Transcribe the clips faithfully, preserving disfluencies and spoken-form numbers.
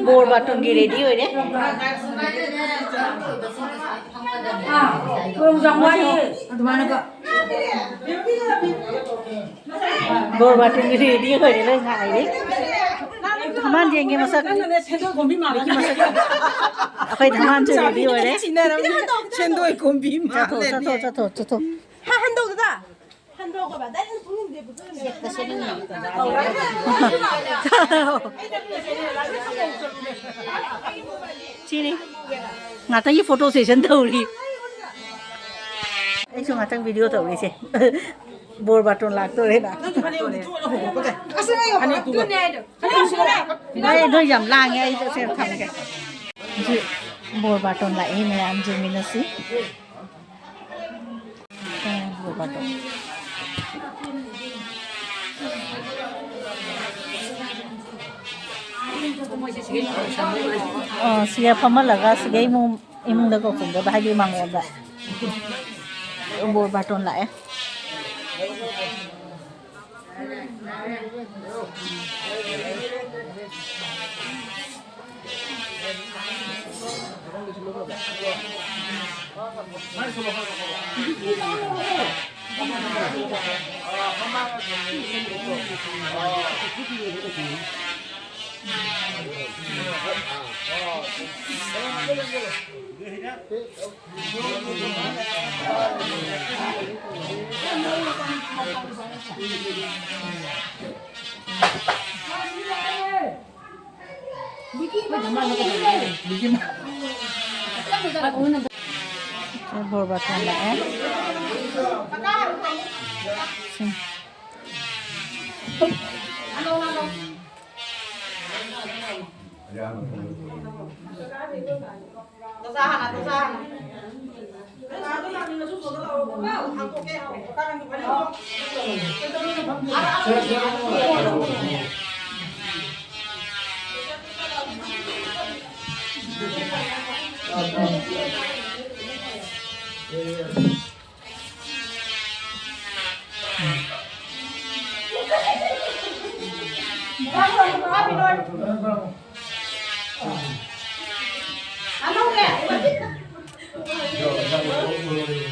ꯕꯣꯔ ꯕꯥꯇꯣꯟꯒꯤ ꯔꯦꯗꯤ ꯑꯣꯏꯔꯦ꯫ ꯕꯣꯔ ꯕꯥꯇꯣꯟꯒꯤ ꯔꯦꯗꯤ ꯑꯣꯏꯔꯦ, ꯂꯣꯏ ꯉꯥꯏꯔꯦ꯫ ꯊꯝꯕꯥꯜ ꯌꯦꯡꯒꯦ ꯃꯁꯛ꯫ ꯅꯪꯅꯅꯦ ꯁꯦꯟꯗꯣꯏ ꯈꯣꯝꯕꯤ ꯃꯥꯜꯂꯦ꯫ ꯃꯁꯛ꯫ ꯑꯩꯈꯣꯏ ꯊꯝꯕꯥꯜꯁꯨ ꯔꯦꯗꯤ ꯑꯣꯏꯔꯦ꯫ ꯁꯦꯟꯗꯣꯏ ꯈꯣꯝꯕꯤ ꯆꯠꯊꯣꯛ, ꯃꯥꯜꯂꯦ꯫ ꯆꯠꯊꯣꯛ, ꯆꯠꯊꯣꯛ, ꯆꯠꯊꯣꯛ꯫ ꯍꯥ, ꯍꯟꯗꯣꯛꯑꯣ ꯗꯗꯥ꯫ ꯍꯟꯗꯣꯛꯑꯣ ꯕꯕꯥ꯫ ꯗꯥ, ꯅꯪ ꯄꯨꯡꯗꯤ ꯄꯨꯡ ꯁꯤꯅꯤ꯫ ꯉꯥꯛꯇꯪꯒꯤ ꯐꯣꯇꯣ ꯁꯦꯁꯟ ꯇꯧꯔꯤ꯫ ꯑꯩꯁꯨ ꯉꯥꯛꯇꯪ ꯚꯤꯗꯤꯑꯣ ꯇꯧꯔꯤꯁꯦ꯫ ꯕꯣꯔ ꯕꯥꯇꯣꯟ ꯂꯥꯛꯇꯣꯔꯦꯅ꯫ ꯅꯪꯁꯨ ꯐꯅꯦꯛ ꯑꯃꯨꯛ ꯊꯣꯛꯑꯣ ꯍꯧꯗꯣꯛꯄꯒ꯫ ꯑꯁ, ꯑꯩ ꯐꯅꯦꯛꯇꯨꯒ꯫ ꯐꯅꯦꯛ ꯑꯃꯨꯛ ꯁꯨꯔꯦ꯫ ꯑꯩ ꯅꯣꯏ ꯌꯥꯝ ꯂꯥꯡꯉꯦ, ꯑꯩ ꯆꯠꯁꯦ, ꯊꯝꯒꯦ꯫ ꯍꯧꯖꯤꯛ ꯕꯣꯔ ꯕꯥꯇꯣꯟ ꯂꯥꯛꯑꯦ, ꯃꯌꯥꯝ ꯌꯦꯡꯃꯤꯟꯅꯁꯤ꯫ ꯕꯣꯔ ꯕꯥꯇꯣꯟ꯫ ꯑ, ꯁꯤꯗ ꯐꯝꯍꯜꯂꯒ ꯁꯤꯗꯩ ꯑꯃꯨꯛ ꯏꯃꯨꯡꯗ ꯀꯧꯁꯤꯟꯗꯣꯏꯕ, ꯍꯥꯏꯗꯤ ꯃꯉꯣꯟꯗ꯫ ꯕꯣꯔ ꯕꯥꯇꯣꯟ ꯂꯥꯛꯑꯦ꯫ ꯁꯦ ꯕꯣꯔ ꯕꯥꯇꯣꯟ ꯂꯥꯛꯑꯦ꯫ ꯁꯦ꯫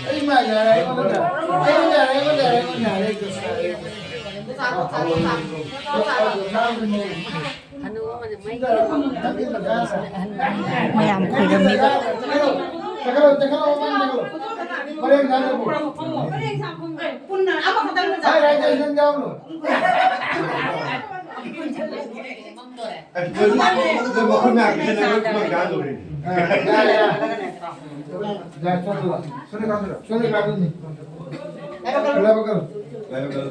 ꯑꯩ ꯃꯥ ꯌꯥꯔꯦ, ꯑꯩꯉꯣꯟꯗ ꯌꯥꯔꯦ꯫ ꯑꯩꯉꯣꯟꯗ ꯌꯥꯔꯦ, ꯑꯩꯉꯣꯟꯗ ꯌꯥꯔꯦ, ꯑꯩꯉꯣꯟꯗ ꯌꯥꯔꯦ꯫ ꯃꯌꯥꯝ ꯈꯣꯏꯔꯝꯃꯤꯕ꯫ ꯄꯨꯟꯅ ꯑꯃꯈꯛꯇꯪ ꯆꯥꯎ꯫ ꯑꯦ, ꯃꯈꯣꯏ ꯃꯌꯥꯝꯒꯤꯁꯦ ꯅꯪ ꯂꯣꯏ ꯈꯨꯂꯪ ꯆꯥꯔ ꯂꯣꯏꯔꯦ꯫ ꯌꯥꯔꯦ, ꯌꯥꯔꯦ꯫ ꯌꯥꯔꯦ, ꯆꯠꯂꯣ꯫ ꯁꯣꯝꯗ ꯀꯥꯈꯠꯂꯣ꯫ ꯁꯣꯝꯗ ꯀꯥꯈꯠꯂꯣ꯫ ꯂꯥꯏꯕꯛ ꯀꯜꯂꯣ꯫ ꯂꯥꯏꯕꯛ ꯀꯜꯂꯣ꯫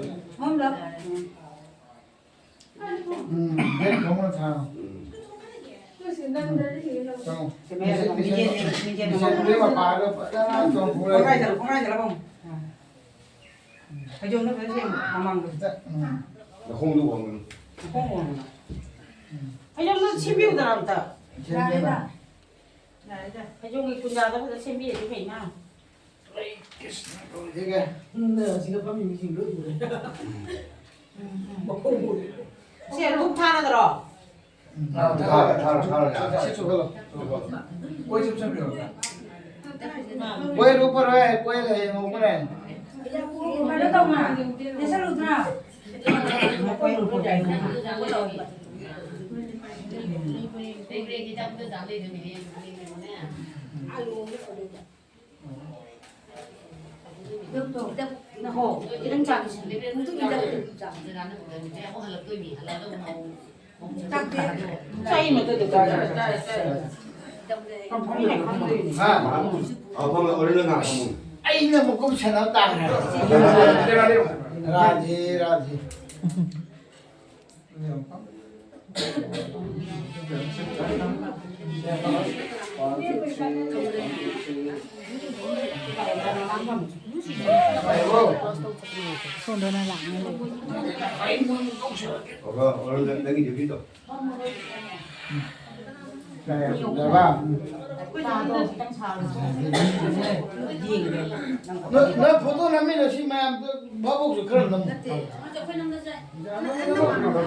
ꯎꯝ, ꯍꯦꯛ ꯊꯣꯡꯅ ꯊꯥꯔꯣ꯫ ꯎꯝ꯫ ꯆꯪꯉꯣ꯫ ꯃꯤꯁꯦ, ꯃꯤꯁꯦ, ꯃꯤꯁꯦ ꯃꯄꯥꯗꯣ ꯐꯖꯅ ꯆꯣꯡꯊꯣꯛꯂꯒ꯫ ꯈꯣꯡꯒ꯭ꯔꯥꯏ ꯆꯠꯂꯣ, ꯈꯣꯡꯒ꯭ꯔꯥꯏ ꯆꯠꯂꯣ꯫ ꯐꯩꯖꯣꯝꯗꯣ ꯐꯖꯅ ꯁꯦꯝꯃꯣ, ꯃꯃꯥꯡꯗꯣ꯫ ꯎꯝ꯫ ꯅꯈꯣꯡꯗꯣ ꯋꯥꯡꯉꯨ꯫ ꯅꯈꯣꯡ ꯋꯥꯡꯉꯨ꯫ ꯎꯝ꯫ ꯐꯩꯖꯣꯝꯗꯣ ꯁꯦꯝꯕꯤꯌꯨꯗꯅ ꯑꯝꯇ꯫ ꯁꯦꯝꯒꯦꯅ꯫ ꯌꯥꯔꯦꯗ꯫ ꯌꯥꯔꯦꯗ꯫ ꯐꯩꯖꯣꯝꯒꯤ ꯀꯨꯟꯖꯥꯗꯣ ꯐꯖꯅ ꯁꯦꯝꯕꯤꯔꯗꯤ ꯐꯩꯅ꯫ ꯍꯔꯦ ꯀ꯭ꯔꯤꯁꯅ ꯇꯧꯔꯤꯁꯤꯒ꯫ ꯎꯝ, ꯑꯁꯤꯗ ꯐꯝꯃꯤ ꯃꯤꯁꯤꯡ ꯂꯣꯏ ꯎꯔꯦ꯫ ꯃꯈꯣꯡ ꯎꯔꯦ꯫ ꯁꯦ, ꯙꯨꯞ ꯊꯥꯅꯗ꯭ꯔꯣ? ꯎꯝ, ꯊꯥꯔꯣ, ꯊꯥꯔꯣ, ꯊꯥꯔꯣ, ꯌꯥꯔꯦ꯫ ꯁꯤ ꯆꯨꯞꯁꯜꯂꯣ꯫ ꯀꯣꯏ ꯆꯨꯞꯁꯟꯕꯤꯔꯣ꯫ ꯀꯣꯏ ꯂꯨꯞꯄꯔꯣꯏ, ꯀꯣꯏ ꯍꯌꯦꯡ ꯂꯨꯞꯄꯔꯣꯏ꯫ ꯀꯩꯅꯣ ꯇꯧꯅ, ꯅꯦꯠꯁꯜꯂꯨꯗꯅ꯫ ꯉꯥꯏꯈꯣ, ꯈꯤꯇꯪ ꯆꯥꯈꯤꯁꯤ꯫ ꯆꯥꯛꯇꯤ ꯆꯥꯏ ꯃꯗꯨꯗ ꯆꯥꯏ, ꯆꯥꯏ, ꯆꯥꯏ꯫ ꯍꯥ? ꯑ, ꯐꯝꯃꯣ, ꯑꯣꯔꯦꯟꯖ ꯉꯥꯛ ꯐꯝꯃꯣ꯫ ꯑꯩꯅ ꯃꯀꯨꯞ ꯁꯦꯟꯅꯕ ꯇꯥꯈ꯭ꯔꯦ꯫ ꯔꯥꯙꯦ, ꯔꯥꯙꯦ꯫ ꯁꯣꯝꯗꯅ ꯂꯥꯛꯅꯤ꯫ ꯑꯣ, ꯑꯣ, ꯅꯪꯒꯤ ꯗ꯭ꯌꯨꯇꯤꯗꯣ꯫ ꯅꯣꯏ, ꯅꯣꯏ ꯐꯣꯇꯣ ꯅꯝꯃꯤꯔꯣ ꯁꯤ ꯃꯌꯥꯝꯗꯣ? ꯃꯕꯣꯛꯁꯨ ꯈꯔ ꯅꯝꯃꯨ꯫ ꯅꯠꯇꯦ, ꯑꯩꯈꯣꯏ ꯅꯝꯕꯁꯦ꯫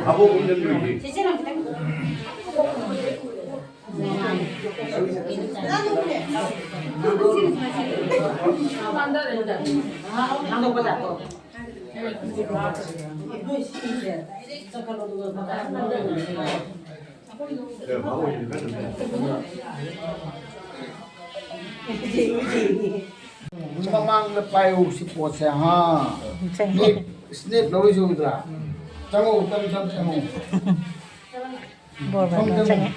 ꯃꯕꯣꯛ ꯅꯝꯗꯣꯏꯅꯦ꯫ ꯆꯦꯆꯦ ꯅꯪ ꯈꯤꯇꯪ꯫ ꯍꯥꯡꯗꯣꯛꯄ ꯖꯥꯠꯇꯣ꯫ ꯃꯃꯥꯡꯗ ꯄꯥꯏꯌꯨ ꯁꯤ ꯄꯣꯠꯁꯦ, ꯍꯥ꯫ ꯁꯦ꯫ ꯁ꯭ꯅꯦꯞ, ꯁ꯭ꯅꯦꯞ ꯂꯧꯔꯤꯁꯤ ꯎꯗ꯭ꯔꯥ? ꯆꯪꯉꯣ, ꯇꯞ ꯇꯞ ꯆꯪꯉꯣ꯫ ꯕꯣꯔ ꯁꯣꯝ ꯕꯥꯔ ꯆꯪꯉꯣ꯫ ꯆꯪꯉꯦ꯫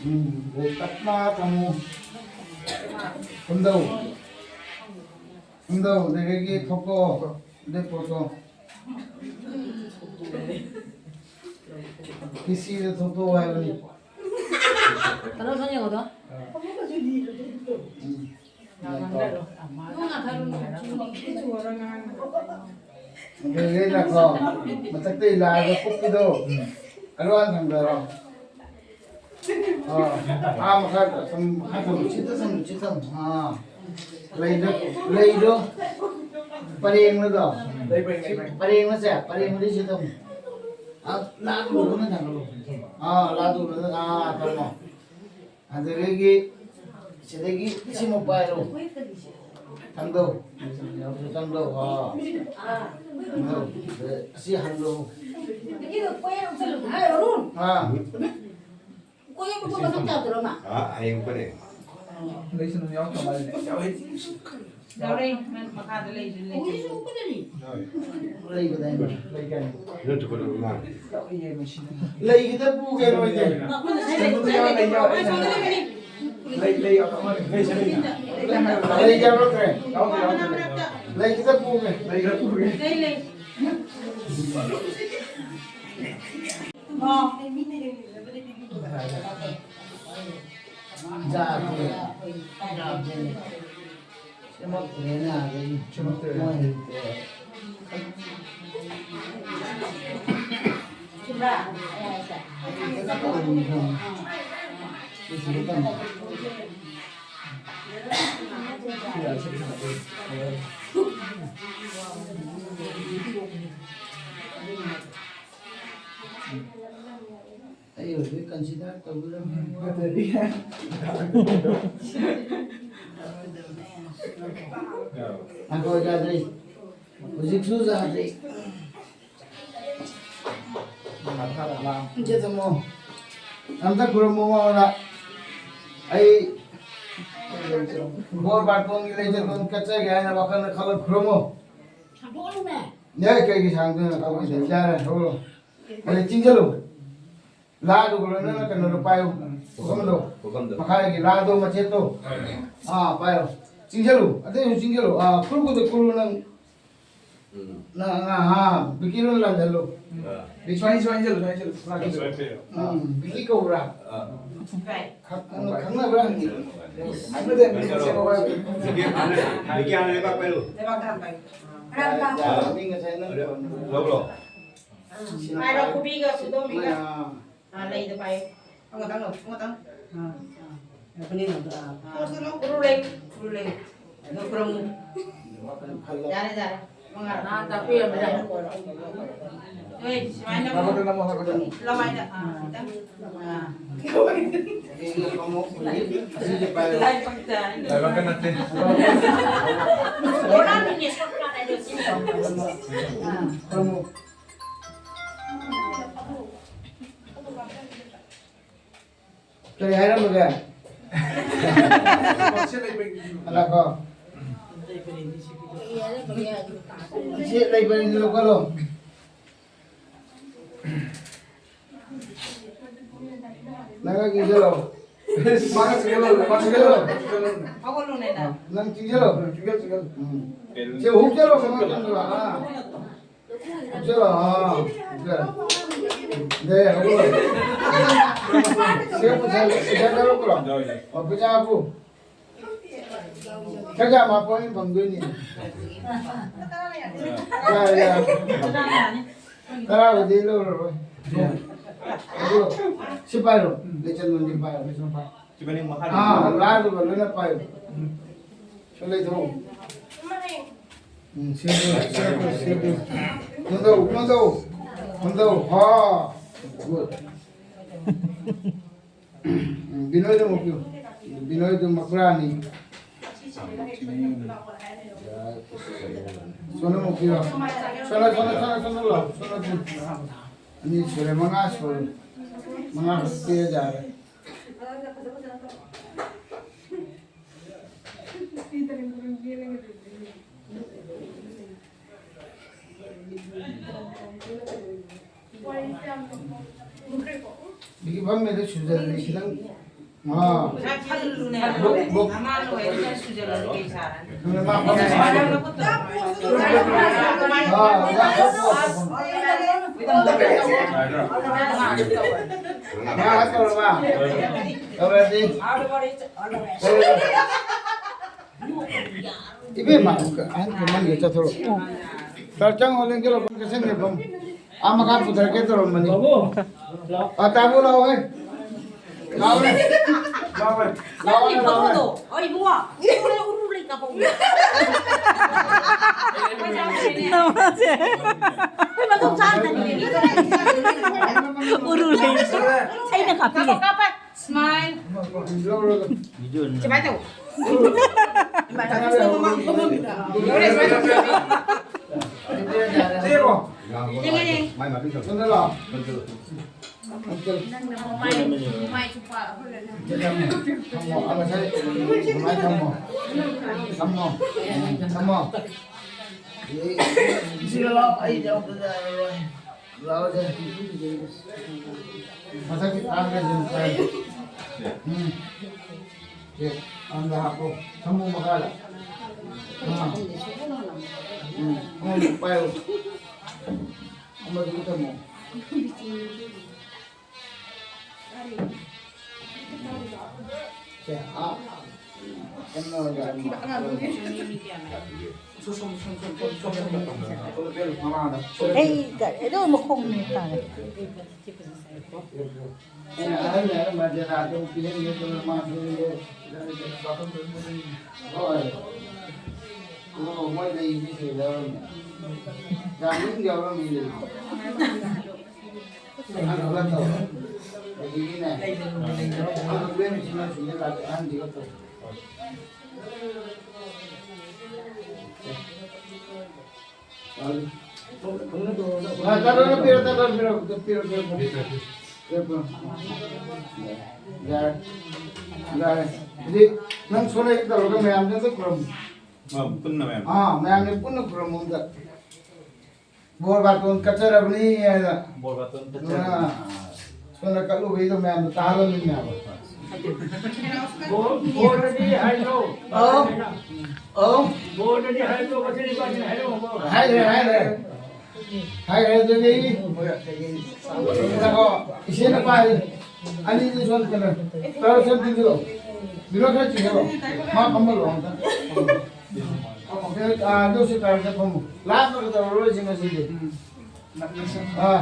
ꯎꯝ, ꯑꯗꯩ ꯇꯞꯅ ꯊꯝꯃꯨ꯫ ꯀꯝꯗꯧ? ꯀꯝꯗꯧ? ꯑꯗꯒꯤ ꯊꯣꯛꯇꯣꯛꯑꯣ꯫ ꯑꯗꯩ ꯄꯣꯠꯇꯣ꯫ ꯄꯤ ꯁꯤꯗ ꯊꯣꯛꯇꯣꯛꯑꯣ ꯍꯥꯏꯕꯅꯤ꯫ ꯀꯩꯅꯣ ꯁꯣꯝ ꯌꯦꯡꯉꯣꯗꯣ꯫ ꯎꯝ꯫ ꯑꯗꯨꯗꯩꯗꯀꯣ, ꯃꯊꯛꯇꯩ ꯂꯥꯏꯗ ꯀꯨꯞꯄꯤꯗꯣ, ꯎꯝ꯫ ꯑꯗꯨ ꯍꯥꯟꯅ ꯊꯥꯡꯗꯔꯣ꯫ ꯑꯥ, ꯑꯥ, ꯃꯈꯥꯗ ꯁꯨꯝ ꯃꯈꯥ ꯊꯝꯃꯨ, ꯁꯤꯗ ꯊꯝꯃꯨ, ꯁꯤ ꯊꯝꯃꯨ꯫ ꯑꯥ꯫ ꯂꯩꯗꯣ, ꯂꯩꯗꯣ ꯄꯔꯦꯡꯅꯗꯣ꯫ ꯄꯔꯦꯡꯅꯁꯦ, ꯄꯔꯦꯡꯅꯗꯤ ꯁꯤ ꯊꯝꯃꯨ꯫ ꯑꯥ, ꯂꯥꯗꯨ ꯎꯔꯒ ꯊꯥꯡꯒꯠꯂꯣ꯫ ꯑꯥ, ꯂꯥꯗꯨ ꯎꯔꯒ, ꯑꯥ, ꯊꯝꯃꯣ꯫ ꯑꯗꯨꯗꯒꯤ ꯁꯤꯗꯒꯤ ꯁꯤꯃ ꯄꯥꯏꯔꯣ꯫ ꯊꯥꯡꯗꯧ꯫ ꯊꯥꯡꯗꯧ꯫ ꯑꯥ꯫ ꯊꯥꯡꯗꯧ꯫ ꯑꯁꯤ ꯍꯥꯡꯗꯧ꯫ ꯑꯥ꯫ ꯑꯥ, ꯍꯌꯦꯡ ꯐꯔꯦ꯫ ꯂꯩꯁꯅꯨ ꯌꯥꯎꯗ ꯃꯥꯜꯂꯦ꯫ ꯌꯥꯎꯔꯦ, ꯃꯈꯥꯗ ꯂꯩꯁꯨ ꯂꯩ꯫ ꯂꯩꯕꯗꯥꯏꯅꯦ? ꯂꯩ ꯀꯥꯏꯅ? ꯅꯠꯇꯦ, ꯀꯩꯅꯣ ꯃꯥꯜꯂꯦ꯫ ꯂꯩꯈꯤꯗ ꯄꯨꯒꯦ ꯅꯣꯏꯗꯤ꯫ ꯂꯩ, ꯂꯩ, ꯂꯩ, ꯂꯩ ꯌꯥꯎꯔꯛꯇ꯭ꯔꯦ꯫ ꯌꯥꯎꯗꯦ, ꯌꯥꯎꯗꯦ꯫ ꯂꯩꯈꯤꯗ ꯄꯨꯒꯦ꯫ ꯂꯩ ꯈꯔ ꯄꯨꯒꯦ꯫ ꯂꯩ, ꯂꯩ꯫ ꯖꯥꯠꯇꯤ ꯌꯥꯗꯦꯅꯦ꯫ ꯁꯦꯝꯃꯛꯇ꯭ꯔꯦꯅꯦ ꯑꯥꯗꯒꯤ꯫ ꯁꯦꯝꯃꯛꯇ꯭ꯔꯦ꯫ ꯃꯣꯏ ꯍꯩꯇ꯭ꯔꯦ꯫ ꯁꯤꯗ ꯇꯝꯃꯣ꯫ ꯑꯩ ꯍꯧꯖꯤꯛ ꯀꯟꯁꯤꯗꯔ ꯇꯧꯒꯗꯕꯅꯤ꯫ ꯉꯥꯏꯈꯣ, ꯌꯥꯗ꯭ꯔꯤ꯫ ꯍꯧꯖꯤꯛꯁꯨ ꯌꯥꯗ꯭ꯔꯤ꯫ ꯏꯆꯦ ꯊꯝꯃꯣ꯫ ꯑꯝꯇ ꯈꯨꯔꯨꯝꯃꯣ ꯃꯉꯣꯟꯗ꯫ ꯑꯩ ꯕꯣꯔ ꯕꯥꯔꯇꯣꯟꯒꯤ ꯂꯩꯖꯕ ꯀꯠꯆꯒꯦ ꯍꯥꯏꯅ ꯋꯥꯈꯜꯗ ꯈꯜꯂ ꯈꯨꯔꯨꯝꯃꯣ꯫ ꯌꯥꯏ, ꯀꯩꯒꯤ ꯁꯥꯡꯗꯣꯏꯅꯣ? ꯇꯧꯕꯤꯗꯦ꯫ ꯌꯥꯔꯦ, ꯍꯧꯔꯣ꯫ ꯑꯗꯩ ꯆꯤꯡꯁꯤꯜꯂꯨ꯫ ꯂꯥꯗꯨꯒ ꯂꯣꯏꯅꯅ ꯀꯩꯅꯣꯗꯣ ꯄꯥꯏꯌꯨ꯫ ꯄꯨꯈꯝꯗꯣ꯫ ꯄꯨꯈꯝꯗꯣ꯫ ꯃꯈꯥꯒꯤ ꯂꯥꯗꯣ ꯃꯆꯦꯠꯇꯣ꯫ ꯑꯥ, ꯄꯥꯏꯌꯣ꯫ ꯆꯤꯡꯁꯤꯜꯂꯨ꯫ ꯑꯇꯩꯁꯨ ꯆꯤꯡꯁꯤꯜꯂꯨ꯫ ꯑꯥ, ꯈꯨꯔꯨ ꯈꯨꯗ ꯈꯨꯔꯨ ꯅꯪ꯫ ꯎꯝ꯫ ꯅꯪ, ꯑꯥ, ꯍꯥ, ꯕꯤꯀꯤ ꯂꯣꯏ ꯂꯥꯟꯁꯤꯜꯂꯨ꯫ ꯑꯥ꯫ ꯕꯤꯀꯤ꯫ ꯁ꯭ꯋꯥꯏ, ꯁ꯭ꯋꯥꯏ ꯏꯟꯁꯤꯜꯂꯨ, ꯁ꯭ꯋꯥꯏ ꯏꯟꯁꯤꯜꯂꯨ꯫ ꯁ꯭ꯋꯥꯏ ꯄꯤꯔꯣ꯫ ꯎꯝ, ꯕꯤꯀꯤ ꯀꯧꯕ꯭ꯔꯥ? ꯑꯥ꯫ ꯈꯪ-, ꯈꯪꯅꯕ꯭ꯔꯥ ꯍꯪꯉꯤ꯫ ꯈꯪꯅꯗꯦ, ꯃꯤꯡ ꯁꯦꯝꯃꯣ ꯍꯥꯏꯕ꯫ ꯕꯤꯀꯤ ꯍꯥꯟꯅ, ꯕꯤꯀꯤ ꯍꯥꯟꯅ ꯂꯩꯕꯥꯛ ꯄꯥꯏꯔꯨ꯫ ꯂꯩꯕꯥꯛꯇ ꯍꯥꯟꯅ ꯄꯥꯏꯌꯨ꯫ ꯑꯥ, ꯃꯤ ꯉꯁꯥꯏ ꯅꯪ ꯂꯧꯔꯣ꯫ ꯁꯤꯅ ꯄꯥꯏꯔꯣ, ꯄꯥꯏ-, ꯈꯨꯕꯤꯒ ꯈꯨꯗꯣꯝꯕꯤꯒ꯫ ꯑꯥ꯫ ꯑꯥ, ꯂꯩꯗ ꯄꯥꯏꯌꯨ꯫ ꯑꯃꯇꯪ ꯂꯧ, ꯑꯃꯇꯪ꯫ ꯑꯥ, ꯑꯥ꯫ ꯌꯥꯔꯛꯄꯅꯤ, ꯑꯥ꯫ ꯈꯨꯔꯨ ꯂꯩ, ꯈꯨꯔꯨ ꯂꯩ꯫ ꯑꯗꯨ ꯈꯨꯔꯨꯝꯃꯨ꯫ ꯌꯥꯔꯦ, ꯌꯥꯔꯦ꯫ ꯃꯉꯥ꯫ ꯑꯥ, ꯇꯥꯛꯄꯤꯔꯝꯃꯦ꯫ ꯍꯣꯏ, ꯁꯨꯃꯥꯏꯅ ꯅꯝꯃꯣ꯫ ꯍꯥꯏꯕꯗ ꯅꯝꯃꯣ, ꯍꯥꯏꯕꯗ꯫ ꯂꯋꯥꯏꯗ, ꯑꯥ, ꯈꯤꯇꯪ꯫ ꯑꯥ꯫ ꯂꯥꯏꯕꯛ ꯅꯠꯇꯦ꯫ ꯕꯣꯔꯥꯅꯤꯅꯦ, ꯁꯣꯠ ꯀꯥꯟ ꯍꯥꯏꯗꯣ ꯁꯤ꯫ ꯑꯥ, ꯈꯨꯔꯨꯝꯃꯨ꯫ ꯀꯔꯤ ꯍꯥꯏꯔꯝꯃꯒꯦ? ꯉꯥꯏꯈꯣ꯫ ꯁꯤ ꯂꯩꯕꯅꯤ, ꯂꯧꯈꯠꯂꯣ꯫ ꯅꯪ ꯆꯤꯡꯁꯤꯜꯂꯣ꯫ ꯃꯥꯅ ꯆꯤꯡꯁꯤꯜꯂꯣ, ꯃꯥ ꯆꯤꯡꯁꯤꯜꯂꯣ꯫ ꯍꯧꯒꯠꯂꯨꯅꯦ ꯅꯪ꯫ ꯅꯪ ꯆꯤꯡꯁꯤꯜꯂꯣ꯫ ꯆꯤꯡꯁꯤꯜ, ꯆꯤꯡꯁꯤꯜ꯫ ꯎꯝ꯫ ꯁꯤ ꯍꯨꯛꯆꯜꯂꯣ, ꯃꯉꯣꯟꯗ ꯆꯤꯡꯁꯤꯜꯂꯣ꯫ ꯑꯥ꯫ ꯍꯨꯛꯆꯜꯂꯣ, ꯑꯥ꯫ ꯍꯨꯛꯆꯜꯂꯣ꯫ ꯗꯦ, ꯍꯧꯒꯠꯂꯣ꯫ ꯁꯤ ꯄꯩꯁꯥ, ꯄꯩꯁꯥ ꯌꯥꯎꯔꯛꯄ꯭ꯔꯣ? ꯌꯥꯎꯔꯤ꯫ ꯑꯣ, ꯄꯩꯁꯥ ꯍꯥꯞꯄꯨ꯫ ꯈꯔ ꯌꯥꯝ ꯍꯥꯞꯄꯣ, ꯑꯩꯅ ꯐꯪꯗꯣꯏꯅꯤ꯫ ꯌꯥꯔꯦ, ꯌꯥꯔꯦ꯫ ꯇꯔꯥꯕꯨꯗꯤ ꯂꯧꯔꯔꯣꯏ꯫ ꯑꯗꯨ ꯁꯤ ꯄꯥꯏꯔꯣ, ꯂꯩꯆꯟ ꯃꯟꯗꯤꯔ ꯄꯥꯏꯔꯣ꯫ ꯁꯤ ꯃꯅꯤꯡ ꯃꯈꯥꯗ꯫ ꯑꯥ, ꯂꯥꯗꯨꯒ ꯂꯣꯏꯅ ꯄꯥꯏꯔꯣ꯫ ꯁꯤ ꯂꯩꯊꯧ꯫ ꯎꯝ, ꯁꯦꯝꯗꯣꯛ, ꯁꯦꯝꯗꯣꯛ, ꯁꯦꯝꯗꯣꯛ꯫ ꯐꯝꯗꯧ, ꯐꯝꯗꯧ, ꯐꯝꯗꯧ꯫ ꯍꯥ꯫ Good. ꯎꯝ, ꯕꯤꯅꯣꯏꯗ ꯑꯃꯨꯛ ꯄꯤꯌꯨ꯫ ꯕꯤꯅꯣꯏꯗ ꯃꯀ꯭ꯔꯥꯅꯤ꯫ ꯁꯣꯅ ꯑꯃꯨꯛ ꯄꯤꯌꯨ꯫ ꯁꯣꯅ, ꯁꯣꯅ, ꯁꯣꯅ, ꯁꯣꯅ ꯂꯥꯎ꯫ ꯁꯣꯅ ꯄꯤꯌꯨ꯫ ꯑꯅꯤ ꯁꯨꯔꯦ, ꯃꯉꯥ ꯁꯨꯔꯦ꯫ ꯃꯉꯥ ꯈꯛ ꯄꯤꯔ ꯌꯥꯔꯦ꯫ ꯁꯤꯒꯤ ꯐꯝꯃꯦꯗ ꯁꯨꯖꯜꯂꯦ ꯈꯤꯇꯪ꯫ ꯑꯥ꯫ ꯈꯔ ꯈꯜꯂꯨꯅꯦ꯫ Book, book. ꯑꯃ ꯂꯣꯏꯔꯒ ꯁꯨꯖꯜꯂꯗꯤ ꯀꯩ ꯁꯥꯔꯅꯤ? ꯑꯗꯨꯅ ꯃꯥ ꯐꯝꯃꯦ꯫ ꯑꯥ, ꯑꯣꯖꯥ ꯐꯝꯃꯣ꯫ ꯃꯥ ꯇꯧꯔꯕ? ꯇꯧꯔꯗꯤ꯫ ꯏꯕꯦꯝꯃ, ꯑꯍꯟ ꯈꯪꯍꯟꯒꯦ ꯆꯠꯊꯣꯔꯛꯑꯣ꯫ ꯁꯥꯔ, ꯆꯪꯉꯣ, ꯂꯦꯡꯖꯜꯂꯣ, ꯀꯩꯁꯟꯒꯦ ꯐꯝ꯫ ꯑꯥ ꯃꯈꯥ ꯄꯨꯊꯔꯛꯀꯦ ꯇꯧꯔꯝꯕꯅꯤ꯫ ꯑꯥ, ꯇꯥꯃꯣ ꯂꯥꯛꯑꯣꯍꯦ꯫ ꯂꯥꯛꯑꯣꯍꯦ꯫ ꯂꯥꯛꯑꯣꯍꯦ꯫ ꯂꯥꯛꯑꯣꯍꯦ, ꯂꯥꯛꯑꯣꯍꯦ꯫ ꯑꯣ, ꯏꯕꯨꯡꯉꯣ, ꯎꯔꯨ, ꯎꯔꯨ ꯂꯩ ꯀꯥꯄꯧ꯫ ꯅꯃꯥꯁꯦ꯫ ꯑꯩꯈꯣꯏ ꯃꯗꯨ ꯆꯥꯗꯕꯅꯦ꯫ ꯎꯔꯨ ꯂꯩ꯫ ꯑꯩꯅ ꯀꯥꯞꯄꯤꯒꯦ꯫ ꯀꯥꯞꯄ, ꯀꯥꯞꯄ꯫ Smile꯫ ꯂꯧꯔꯒ꯫ ꯁꯨꯃꯥꯏꯅ ꯇꯧ꯫ ꯌꯦꯡꯉꯦ, ꯌꯦꯡꯉꯦ꯫ ꯁꯣꯝꯗ ꯂꯥꯛꯑꯣ꯫ ꯅꯪꯅ ꯃꯃꯥꯏ, ꯃꯃꯥꯏ ꯆꯨꯞꯄ ꯑꯩꯈꯣꯏꯒ ꯅꯪ꯫ ꯊꯝꯃꯣ, ꯑꯥ, ꯉꯁꯥꯏ ꯑꯗꯨꯃꯥꯏꯅ ꯊꯝꯃꯣ꯫ ꯊꯝꯃꯣ꯫ ꯊꯝꯃꯣ꯫ ꯁꯤꯗ ꯂꯥꯛꯑꯣ, ꯑꯩ ꯌꯥꯎꯗꯅ ꯌꯥꯔꯔꯣꯏ꯫ ꯂꯥꯛꯑꯣꯁꯦ꯫ ꯃꯊꯛꯀꯤ ꯊꯥꯡꯒꯁꯦ ꯑꯃꯨꯛ ꯄꯥꯏꯌꯨ꯫ ꯎꯝ꯫ ꯁꯦ, ꯊꯥꯡꯗ ꯍꯥꯞꯄꯣ꯫ ꯊꯝꯃꯣ ꯃꯈꯥꯗ꯫ ꯑꯥ꯫ ꯎꯝ, ꯑꯃꯃꯨꯛ ꯄꯥꯏꯌꯨ꯫ ꯑꯃꯗꯨꯁꯨ ꯊꯝꯃꯣ꯫ ꯁꯦ, ꯑꯥ꯫ ꯀꯩꯅꯣ ꯑꯣꯏꯅ꯫ ꯑꯩ ꯀ-, ꯑꯗꯨ ꯃꯈꯣꯡ ꯃꯦꯠ ꯇꯥꯔꯦ꯫ ꯑꯩꯅ ꯑꯍꯜ ꯍꯥꯏꯔꯝꯕ ꯖꯒꯥꯗꯣ ꯄꯤꯔꯝꯒꯦ ꯑꯗꯨꯒ ꯃꯥ ꯍꯣꯏ꯫ ꯃꯣꯏ ꯂꯩꯔꯤꯁꯦ ꯁꯤꯗ ꯌꯥꯎꯔꯝꯃꯦ꯫ ꯌꯥꯝ ꯃꯅꯨꯡ ꯌꯥꯎꯔꯝꯃꯤ ꯂꯩ꯫ ꯑꯍꯟ ꯑꯃ ꯇꯧꯔꯦ꯫ ꯑꯗꯒꯤꯅꯦ, ꯑꯍꯟ ꯂꯦꯝꯕꯁꯤꯅ ꯁꯤꯗ ꯂꯥꯛꯑꯦ, ꯑꯍꯟꯁꯤꯒ ꯇꯧꯔꯦ꯫ ꯉꯥꯏ, ꯇꯥꯗ ꯑꯣꯏꯅ ꯄꯤꯔꯣ, ꯇꯥꯗ ꯑꯣꯏꯅ ꯄꯤꯔꯣ, ꯄꯤꯔꯣ, ꯄꯤꯔꯣ, ꯄꯤꯔꯣ, ꯄꯤꯔꯣ, ꯄꯤꯔꯣ꯫ ꯌꯥꯔꯦ, ꯌꯥꯔꯦ꯫ ꯍꯧꯖꯤꯛ ꯅꯪ ꯁꯣꯝꯗ ꯍꯦꯛ ꯇꯧꯔꯒ ꯃꯌꯥꯝꯗ ꯑꯝꯇ ꯈꯨꯔꯝꯃꯨ꯫ ꯑ, ꯄꯨꯟꯅ ꯃꯌꯥꯝ꯫ ꯑꯥ, ꯃꯌꯥꯝꯅ ꯄꯨꯟꯅ ꯈꯨꯔꯝꯃꯨ ꯑꯝꯇ꯫ ꯕꯣꯔ ꯕꯥꯇꯣꯟ ꯀꯠꯆꯔꯕꯅꯤ ꯍꯥꯏꯅ꯫ ꯕꯣꯔ ꯕꯥꯇꯣꯟ ꯀꯠꯆꯔꯕꯅꯤ꯫ ꯑꯥ, ꯁꯣꯝꯗ ꯀꯠꯂꯨꯕꯩꯗꯣ ꯃꯌꯥꯝꯗꯣ ꯇꯥꯍꯜꯂꯝꯃꯤꯅꯦꯕ꯫ ꯕꯣꯔ-, ꯕꯣꯔꯗꯗꯤ ꯍꯥꯏꯗ꯭ꯔꯣ? ꯑꯧ꯫ ꯑꯧ꯫ ꯕꯣꯔꯗꯗꯤ ꯍꯥꯏꯗ꯭ꯔꯣ? ꯃꯆꯤꯟ ꯅꯤꯄꯥꯁꯤꯅ ꯍꯥꯏꯔꯝꯃꯕꯣ? ꯍꯥꯏꯈ꯭ꯔꯦ, ꯍꯥꯏꯈ꯭ꯔꯦ꯫ ꯍꯥꯏꯈ꯭ꯔꯦ, ꯑꯗꯨꯗꯤ ꯉꯥꯏꯈꯣ, ꯏꯆꯦꯅ ꯄꯥꯏ꯫ ꯑꯅꯤꯗꯤ ꯁꯣꯝ ꯀꯩꯅꯣ, ꯇꯔꯥ ꯁꯣꯝ ꯊꯤꯟꯖꯤꯜꯂꯣ꯫ ꯕꯤꯅꯣ ꯈꯔ ꯆꯤꯡꯁꯤꯜꯂꯣ꯫ ꯃꯥ ꯐꯝꯍꯜꯂꯣ ꯑꯝꯇ꯫ ꯑꯣꯀꯦ, ꯑꯥ, ꯑꯗꯨ ꯁꯤ ꯇꯔꯥ ꯐꯝꯃꯣ꯫ ꯂꯥꯞꯅꯒ ꯇꯧꯔꯔꯣꯏꯁꯤ ꯉꯁꯤꯗꯤ꯫ ꯑꯥ,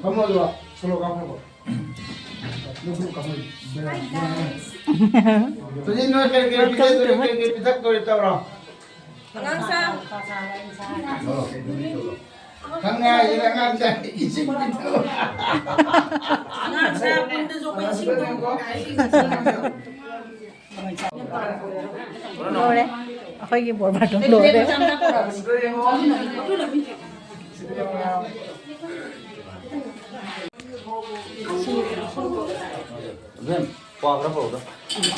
ꯐꯝꯃꯣ ꯑꯗꯨꯒ ꯁꯣꯂꯣ ꯀꯥꯞꯈ꯭ꯔꯣ꯫ ꯍꯧꯖꯤꯛ ꯅꯣꯏ ꯀꯩ ꯀꯩ ꯄꯤꯖꯗꯣꯔꯤ, ꯀꯩ ꯀꯩ ꯄꯤꯊꯛꯇꯣꯔꯤ ꯇꯧꯔꯣ꯫ ꯑꯉꯥꯡ ꯁꯥ꯫ ꯈꯪꯉꯦ ꯍꯥꯏꯁꯤꯅ ꯑꯉꯥꯡ ꯁꯥ, ꯏꯁꯤꯡ ꯄꯤꯊꯛꯑꯣ꯫ ꯑꯉꯥꯡ ꯁꯥ ꯄꯨꯟꯗꯁꯨ ꯑꯩꯈꯣꯏ ꯏꯁꯤꯡ ꯂꯣꯏꯔꯦ꯫ ꯑꯩꯈꯣꯏꯒꯤ ꯕꯣꯔ ꯕꯥꯔꯇꯣꯟ ꯂꯣꯏꯔꯦ꯫ ꯏꯕꯦꯝ, ꯀ꯭ꯋꯥ ꯈꯔ ꯄꯨꯔꯛꯎꯗ꯫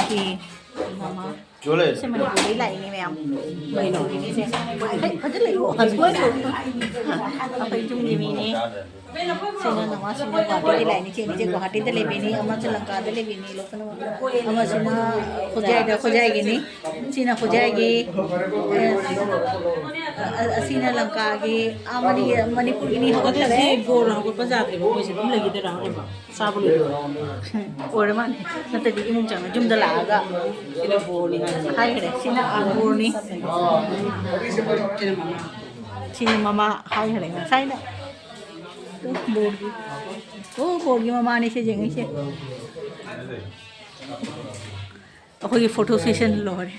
ꯁꯤ ꯃꯃꯥ꯫ ꯁꯤ ꯃꯅꯤꯄꯨꯔꯗꯒꯤ ꯂꯥꯛꯏꯅꯦ ꯃꯌꯥꯝ꯫ ꯀꯩꯅꯣ? ꯍꯩ, ꯐꯖꯅ ꯂꯩꯌꯣ꯫ ꯑꯩꯈꯣꯏ ꯌꯨꯝꯒꯤ ꯃꯤꯅꯦ꯫ ꯁꯤꯅ ꯅꯋꯥꯁꯤꯡꯅ ꯒꯨꯋꯥꯍꯥꯇꯤꯗ ꯂꯩꯅꯤ, ꯆꯦꯅꯤꯁꯦ ꯒꯨꯋꯥꯍꯥꯇꯤꯗ ꯂꯩꯕꯤꯅꯤ, ꯑꯃꯁꯨ ꯂꯪꯀꯥꯗ ꯂꯩꯕꯤꯅꯤ, ꯂꯣꯏꯅꯃꯛ꯫ ꯑꯃꯁꯤꯅ ꯈꯣꯖꯥꯏꯗ, ꯈꯣꯖꯥꯏꯒꯤꯅꯤ꯫ ꯁꯤꯅ ꯈꯣꯖꯥꯏꯒꯤ, ꯑꯦ, ꯑ-, ꯑ-, ꯑꯁꯤꯅ ꯂꯪꯀꯥꯒꯤ, ꯑꯥ, ꯃꯅꯤ-, ꯃꯅꯤꯄꯨꯔꯒꯤꯅꯤ ꯍꯧꯒꯠꯈꯔꯦ꯫ ꯑꯗꯨꯗꯤ ꯕꯣꯔ ꯍꯧꯒꯠꯄ ꯌꯥꯗ꯭ꯔꯤꯕꯣ? ꯃꯣꯏꯁꯦ ꯑꯗꯨꯝ ꯂꯩꯈꯤꯗꯣꯏꯔꯥ? ꯆꯥꯕ ꯂꯣꯏꯗꯣꯏꯔꯥ? ꯑꯣꯏꯔ ꯃꯥꯅꯤ꯫ ꯅꯠꯇ꯭ꯔꯗꯤ ꯏꯃꯨꯡ ꯆꯪꯉ ꯌꯨꯝꯗ ꯂꯥꯛꯑꯒ ꯁꯤꯅ ꯕꯣꯔꯅꯤ ꯍꯥꯏ꯫ ꯍꯥꯏꯈ꯭ꯔꯦ, ꯁꯤꯅ ꯕꯣꯔꯅꯤ꯫ ꯁꯤꯅ ꯃꯃꯥ꯫ ꯁꯤꯅ ꯃꯃꯥ ꯍꯥꯏꯈ꯭ꯔꯦ ꯉꯁꯥꯏꯅ꯫ ꯑꯣ, ꯕꯣꯔꯒꯤ꯫ ꯑꯣ, ꯕꯣꯔꯒꯤ ꯃꯃꯥꯅꯦ ꯁꯤ ꯌꯦꯡꯉꯤꯁꯦ꯫ ꯑꯩꯈꯣꯏꯒꯤ ꯐꯣꯇꯣ ꯁꯦꯁꯟ ꯂꯣꯏꯔꯦ꯫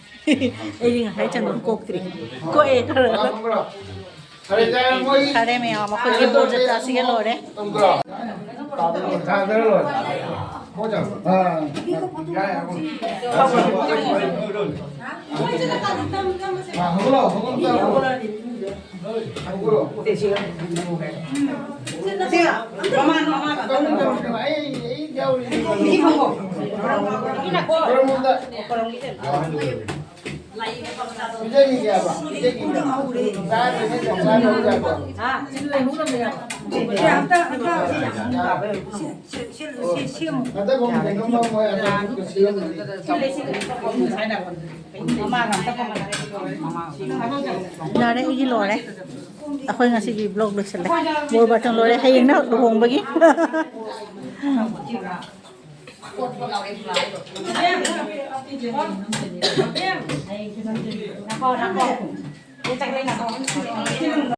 ꯑꯩꯗꯤ ꯉꯁꯥꯏ ꯆꯪꯉꯝ ꯀꯣꯛꯇ꯭ꯔꯤ꯫ ꯀꯣꯛꯑꯦ ꯈꯔ꯫ ꯐꯔꯦ ꯃꯌꯥꯝ, ꯑꯩꯈꯣꯏꯒꯤ ꯕꯣꯔ ꯖꯇ꯭ꯔꯥꯁꯤꯒ ꯂꯣꯏꯔꯦ꯫ ꯌꯥꯔꯦ, ꯑꯩꯒꯤ ꯂꯣꯏꯔꯦ꯫ ꯑꯩꯈꯣꯏ ꯉꯁꯤꯒꯤ ꯕ꯭ꯂꯣꯛ ꯂꯣꯏꯁꯤꯜꯂꯦ꯫ ꯕꯣꯔ ꯕꯥꯔꯇꯣꯟ ꯂꯣꯏꯔꯦ꯫ ꯍꯌꯦꯡꯅ ꯂꯨꯍꯣꯡꯕꯒꯤ꯫